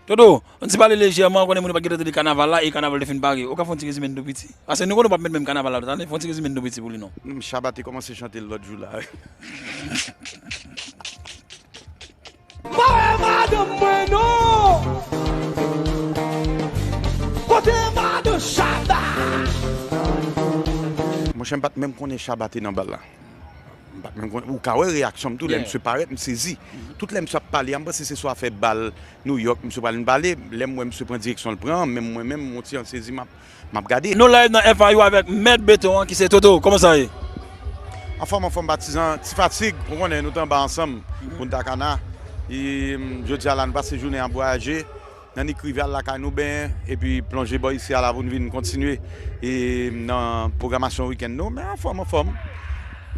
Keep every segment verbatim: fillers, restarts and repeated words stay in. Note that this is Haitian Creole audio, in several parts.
Toto, yon ti pale lejèman, ou konnen moun yo pa t gen tan tande kanaval la, e kanaval te fin pare. Ou ka fè yon ti rezime n tou piti? Paske nou konnen w p ap met menm kanaval la tout ane, fè yon ti rezime n tou piti pou li non. Menm Shabba te kòmanse chante l lòt jou la. Mwen madanm mwen non. Kote madan Shabba? Monchè, m pa t menm konnen Shabba te nan bal la. M pa t menm konnen. Ou ka wè reyaksyon m tou, lè misye parèt, m sezi. Tout lè misye ap pale a, m panse se sou afè bal New York misye pral vin pale. Lè m wè misye pran direksyon l pran an, menm mwen menm, m on ti jan sezi, m ap, m ap gade. Nou live nan F I U avèk mèt beton an ki se Toto. Kòman sa ye? Anfòm, anfòm, patizan, ti fatig, ou konnen, nou t anba ansanm pou n ta kana. E, m, jodi a la, nou pase jounen ap vwayaje. N annik rive al lakay nou benyen, epi plonje bò isi a la pou n vin kontinye e nan pwogramasyon wikenn nou, men anfòm, anfòm.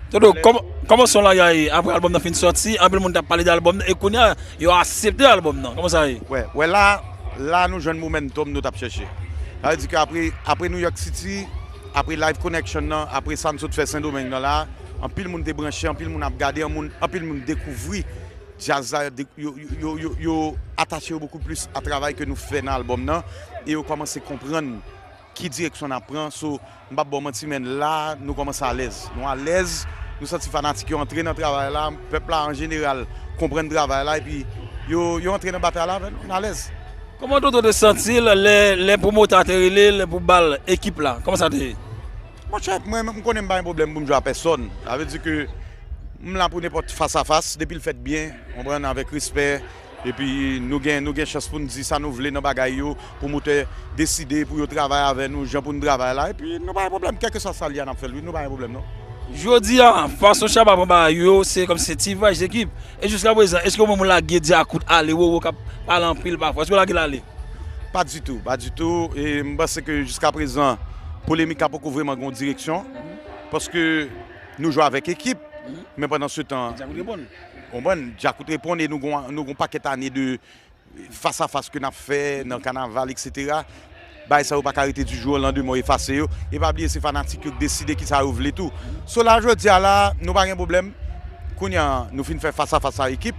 Toto, kòman, kòman son la ye apre albòm nan fin sòti? Anpil moun t ap pale de albòm nan, e kounye a, yo aksepte albòm nan. Kòman sa ye? Wè, wè la, la nou jwenn momentum nou t ap chèche. Sa vle di ke apre, apre New York City, apre Live Connection nan, apre sa n sot fè Sendomeng nan la, anpil moun te branche, anpil moun ap gade, anpil moun dekouvri djaz la, yo, yo, yo, yo, yo atache yo bokou plis a travay ke nou fè nan albòm nan, e yo kòmanse konprann ki direksyon n ap pran. So, m p ap ba w manti, men la, nou kòmanse alèz. Nou alèz, nou santi fanatik yo antre nan travay la, pèp la an jeneral konprann travay la, epi yo, yo antre nan batay la avè nou, n alèz. Kòman Toto te santi l lè, lè pwomotè a te rele l pou ba l ekip la? Kòman sa te ye? Monchè, mwen, m konnen m pa gen pwoblèm pou m jwe a pèsòn. Sa vle di ke m la pou nenpòt fas a fas, depi l fèt byen, konprann, avèk respè. Epi nou gen, nou gen chans pou n di sa nou vle nan bagay yo, pwomotè deside pou yo travay avè nou, jan pou n travay la, epi nou pa gen pwoblèm, kèlkeswa sa l ye a, n ap fè l, wi, nou pa gen pwoblèm, non. Jodi a, fason Shabba pran bagay yo, se kòmsi se T-Vice ekip. E jiska prezan, èske ou menm ou lage dyakout ale, Roro k ap pale anpil pafwa, èske w lage l ale? Pa ditou, pa ditou. E m panse ke jiska prezan, polemik la poko vrèman gen yon direksyon. Paske nou jwe avèk ekip, men pandan se tan, konprann, dyakout reponn e nou gon, nou gon pakèt ane de fas a fas ke n ap fè nan kanaval, etsetera. Bagay sa yo pa ka rete di jou o landemen, w efase yo. E pa bliye, se fanatik yo k deside kisa yo vle tou. So la, jodi a la, nou pa gen pwoblèm. Kounye a, nou fin fè fas a fas a ekip,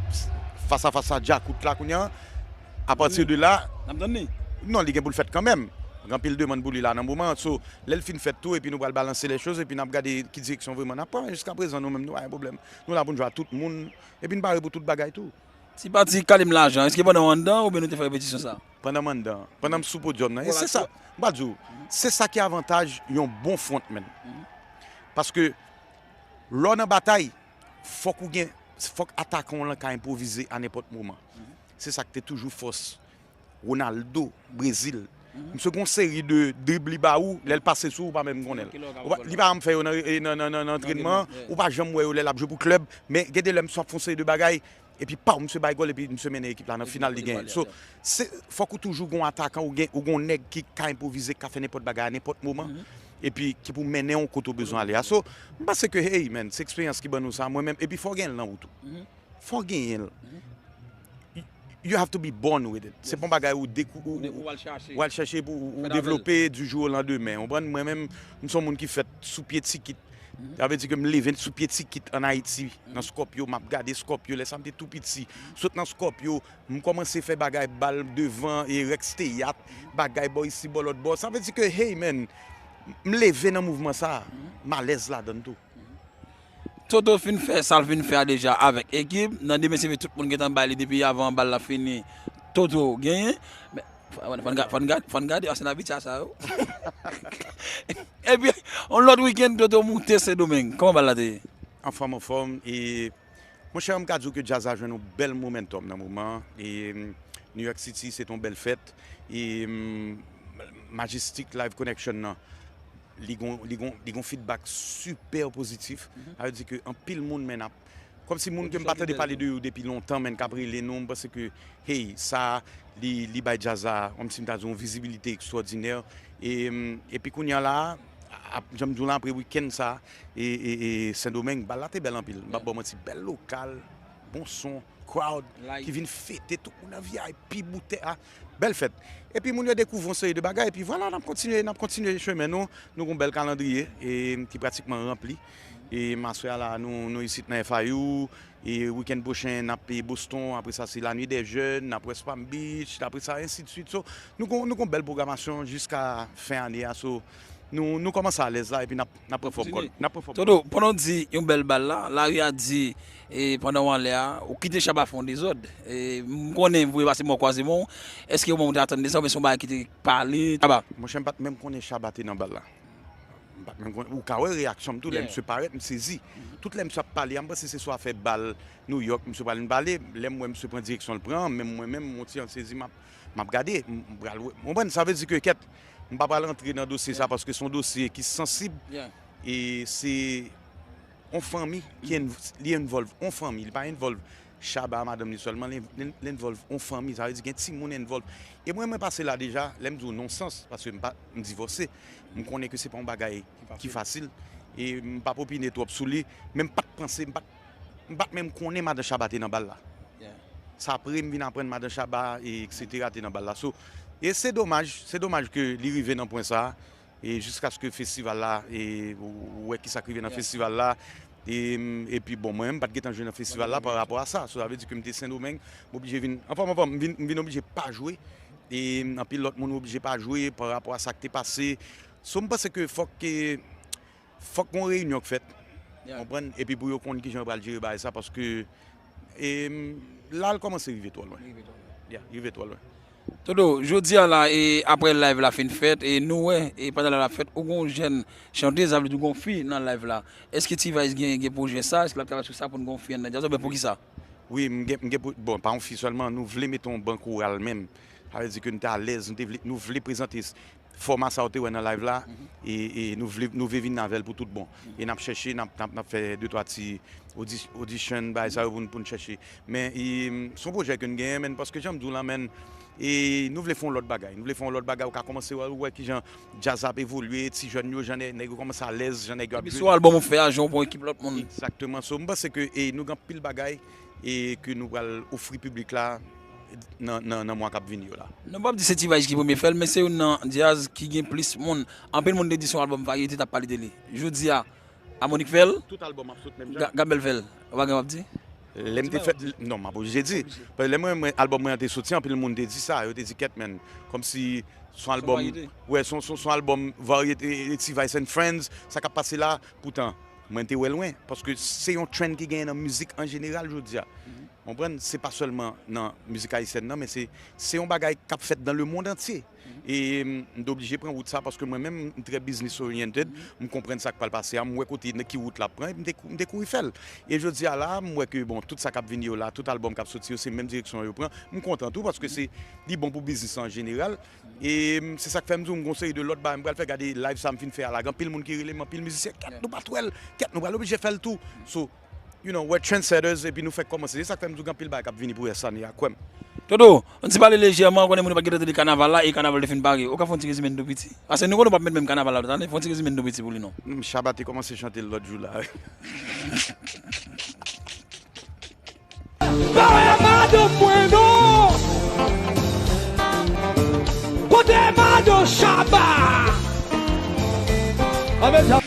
fas a fas a dyakout la kounye a. Apati de la, non, li gen pou l fèt kanmenm. Gen anpil demann pou li la nan moman an. So, lè l fin fèt tou, epi nou pral balanse lè choz, epi n ap gade ki direksyon vrèman n ap pran. Men jiska prezan, nou menm, nou pa gen pwoblèm. Nou la pou n jwe a tout moun, epi n pare pou tout bagay tou. Ti pati Kalim Lajan, èske pandan w anndan oubyen nou te fè repetisyon sa? Pandan m anndan, pandan m sou podyòm nan. E se sa, m pral di w, se sa ki avantaj yon bon frontman. Paske lè w nan batay, fòk ou gen, fòk atakan w lan ka enpwovize a nenpòt moman. Se sa k te toujou fòs Ronaldo, Brezil. Misye gon seri de drib li ba ou, lè l pase sou ou, ou pa menm konnen l. Li pa janm fè yo nan, nan, nan, nan antrènman, ou pa janm wè yo lè l ap jwe pou klèb, men gen de lè misye ap fè yon seri de bagay, epi paw, misye bay gòl, epi misye mennen ekip la nan final, li genyen. So, se, fòk ou toujou gon atakan, ou gen, ou gon nèg ki ka enpwovize, ki ka fè nenpòt bagay a nenpòt moman, epi ki pou mennen w kote w bezwen ale a. So, m panse ke, hey, man, se eksperyans ki ban nou sa, mwen menm, epi fò w gen l nan ou tou. Fò w genyen l. You have to be born with it. Se pa yon bagay ou dekou, ou, ou al chèche pou ou devlope du jour au lendemain. Ou konprann? Mwen menm, m se yon moun ki fèt sou pye Tikit. Sa vle di ke m leve sou pye Tikit ann Ayiti, nan Skòpyo, m ap gade Skòpyo, lè sa m te tou piti. Sot nan Skòpyo, m kòmanse fè bagay bal devan e Rex Teyat, bagay bò isi, bò lòt bò. Sa vle di ke, hey man, m leve nan mouvman sa a, m alèz ladan l tou. Toto fin fè sa l fin fè a deja avèk ekip. Nan demen se vre tout moun gentan bay li depi avan bal la fini. Toto genyen. Men fò n gade, fò n gade, fò n gade, paske n abitye a sa yo. Epi yon lòt wikenn Toto moute Sendomeng. Kòman bal la te ye? Anfòm, anfòm. E monchè, m ka di w ke djaz la jwenn yon bèl momentum nan moman an. E New York City se te yon bèl fèt. E Majestic Live Connection nan li gon, li gon, li gon feedback super pozitif. Sa vle di ke anpil moun, men, ap, kòmsi moun ke m pa tande pale de yo depi lontan, men, k ap rele nou, m panse ke, hey, sa, li, li bay djaz la, kòmsi m ta di, yon vizibilite ekstwòdinè. E, epi kounye a la, ap, jan m di w la, apre wikenn sa, e, e, e Sendomeng, bal la te bèl anpil. M p ap ba w manti, bèl lokal, bon son, crowd ki vin fete, tout moun nan V I P, boutèy, a, bèl fèt. Epi moun yo dekouvri yon seri de bagay, epi vwala, n ap kontinye, n ap kontinye chemen nou. Nou gen yon bèl kalandriye e ki pratikman ranpli. E m aswè a la, nou, nou isit nan F I U, E wikenn pwochen, n ap Boston, apre sa se La Nuit des Jeunes, n ap West Palm Beach, apre sa ensi de suite. So, nou gon, nou gon bèl pwogramasyon jiska fen ane a. So, nou, nou kòmanse alèz la, epi n ap, n ap pran fòm kòd. N ap pran fòm kòd. Toto, pandan w di yon bèl bal la, lari a di, e, pandan w anlè a, ou kite Shabba fè yon dezòd. E, m konnen, vre pase mò kwaze men w, èske w menm ou te atann de sa, oubyen se yon bagay ki te pale, Shabba? Monchè, m pa t menm konnen Shabba te nan bal la. M pa t menm konnen, ou ka wè reyaksyon m tou, lè misye parèt, m sezi. Tout lè misye ap pale a, m panse se swa fè bal New York, misye pral vin pale, lè m wè misye pran direksyon l pran an, menm mwen menm, m on ti jan sezi, m ap, m ap gade, m, m pral wè. Ou konprann? Sa vle di ke kèt, m pa pral antre nan dosye sa, paske se yon dosye ki sansib, e se yon fanmi ki en-, li envòlv yon fanmi, li pa envòlv Shabba, madanm li sèlman, li, li, li envòlv yon fanmi, sa vle di gen timoun envòlv. E mwen, mwen pase la deja, lè m di w non sans, paske m pa, m divòse, m konnen ke se pa yon bagay ki fasil, e m p ap opine twòp sou li, men m pa t panse, m pa t, m pa t menm konnen madan Shabba te nan bal la. Se apre m vin aprann madan Shabba, e et cetera, te nan bal la. So, e se domaj, se domaj ke li rive nan pwen sa a. E jiskaske festival la, e ou, ou wè kisa k rive nan festival la. E, epi bon, mwen menm, m pa t gentan jwe nan festival la pa rapò a sa. So, sa vle di ke m te Sendomeng, m oblije vin, anfòm, anfòm, m vin, m vin oblije pa jwe. E anpil lòt moun oblije pa jwe pa rapò a sa k te pase. So, m panse ke fòk, e, fòk gon reyinyon k fèt. Konprann? Epi pou yo konn kijan yo pral jere bagay sa, paske, e, la, l kòmanse rive twò lwen. Li rive twò lwen. Ya, li rive twò lwen. Toto, jodi a la, e, apre live la fin fèt, e nou wè, e pandan live la fèt, ou gon jèn chantez, sa vle di ou gon fi nan live la. Èske T-Vice gen, gen pwojè sa? Èske l ap travay sou sa pou n gon fi anndan djaz, oubyen poukisa? Wi, m gen, m gen pwo-, bon, pa yon fi sèlman, nou vle mete yon ban koral menm. Sa vle di ke nou te alèz, nou te vle, nou vle prezante fòma sa ou te wè nan live la, e, e nou vle, nou vle vin avè l pou tout bon. E n ap chèche, n ap, n ap, n ap fè de twa ti audi-, audition, bagay sa yo pou n, pou n chèche. Men, e, se yon pwojè ke n genyen, men, paske jan m di w la, men, e nou vle fè yon lòt bagay. Nou vle fè yon lòt bagay, ou ka kòmanse wè, ou wè kijan djaz la ap evolye, ti jèn yo, jan nè-, nèg yo kòmanse alèz, jan nèg yo ap jwe. Epi sou album ou fè a, jan ou pran ekip lòt moun. Egzakteman. So, m panse ke, e, nou gen anpil bagay, e ke nou pral ofri piblik la nan, nan, nan mwa k ap vini yo la. Non, m p ap di se T-Vice ki premye fè l, men se youn nan djaz ki gen plis moun. Anpil moun te di se yon album varyete, t ap pale de li. Jodi a, Harmonik fè l. Tout album ap sot menm jan. Ga-, Gabel fè l. Ou pa gen w ap di? Lè m te fè, non, m ap oblije di. Paske lè mwen, mwen, album mwen an te soti, anpil moun te di sa. Yo te di, "Kèt, men, kòmsi se yon album, wè, se yon, se yon, se yon album varyete, T-Vice and Friends, sa k ap pase la." Poutan, mwen te wè lwen, paske se yon trend ki genyen nan mizik an jeneral jodi a. Konprann? Se pa sèlman nan mizik ayisyèn nan, men se, se yon bagay k ap fèt dans le monde entier. E m, m te oblije pran wout sa, paske mwen menm, m trè business oriented, m konprann sa k pral pase a, m wè kote, nan ki wout l ap pran, epi m te, m te kouri fè l. E jodi a la, m wè ke, bon, tout sa k ap vini yo la, tout album k ap soti yo, se menm direksyon yo pran. M kontan tou, paske se, li bon pou biznis an jeneral. E, mm, se sa k fè m di w, m gon seri de lòt bagay m pral fè. Gade live sa m fin fè a la, gen anpil moun ki rele m, anpil mizisyen, "Kèt, nou pa t wè l, kèt, nou pral oblije fè l tou." So, you know, we're trendsetters, epi nou fèk kòmanse. Se sa k fè m di w gen anpil bagay k ap vini pou rès ane a, kwè m. Toto, yon ti pale lejèman, konnen moun yo pa t gentan tande kanaval la, e kanaval te fin pare. Ou ka fè yon ti rezime n tou piti? Paske nou konnen w p ap met menm kanaval la tout ane, fè yon ti rezime n tou piti pou li non. Hmm, Shabba te kòmanse chante l lòt jou la. Pa wè madanm mwen non. Kote madanm Shabba? Anben sa.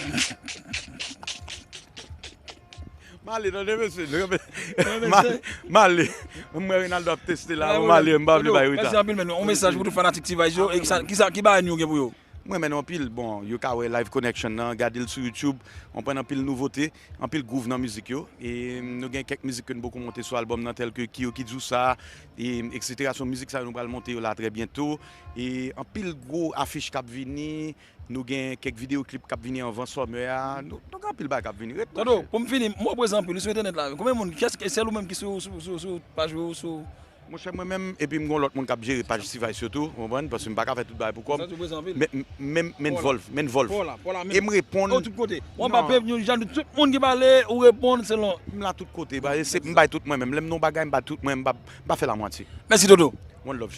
M ale, tande, mesye. M ale, m ale. M wè Reynaldo ap teste la, m ale, m pa vle bay reta. Mèsi anpil, men yon mesaj pou tout fanatik T-Vice yo, e kisa, kisa, ki bagay nou gen pou yo? Mwen renmen nou anpil. Bon, yo ka wè Live Connection nan, gade l sou YouTube. Ou konprann, anpil nouvote, anpil groove nan mizik yo. E nou gen kèk mizik ke nou poko monte sou album nan, tèl ke Kiyo ki di w sa, e, et cetera. Se yon mizik sa yo nou pral monte yo la trè byento. E anpil gwo afich k ap vini. Nou gen kèk videyo klip k ap vini anvan summer a. Nou, nou gen anpil bagay k ap vini. Ret branche. Toto, pou m fini, m reprezan anpil, ou sou entènèt la. Konbyen moun, kiyès, sèl ou menm ki sou, sou, sou, sou paj ou, sou Monchè, mwen menm, epi m gon lòt moun k ap jere paj T-Vice yo tou, ou konprann? Paske m pa ka fè tout bagay pou kò m. Men, men, men m envolve, men m envolve. E m reponn. Ou tout kote. Mwen pa pè yon jan de tout moun ki pale, ou reponn selon. M la tout kote, ba, se, m bay tout mwen menm. Lè m nan yon bagay, m bay tout mwen, m pa, m pa fè lamwatye. Mèsi, Toto. One love,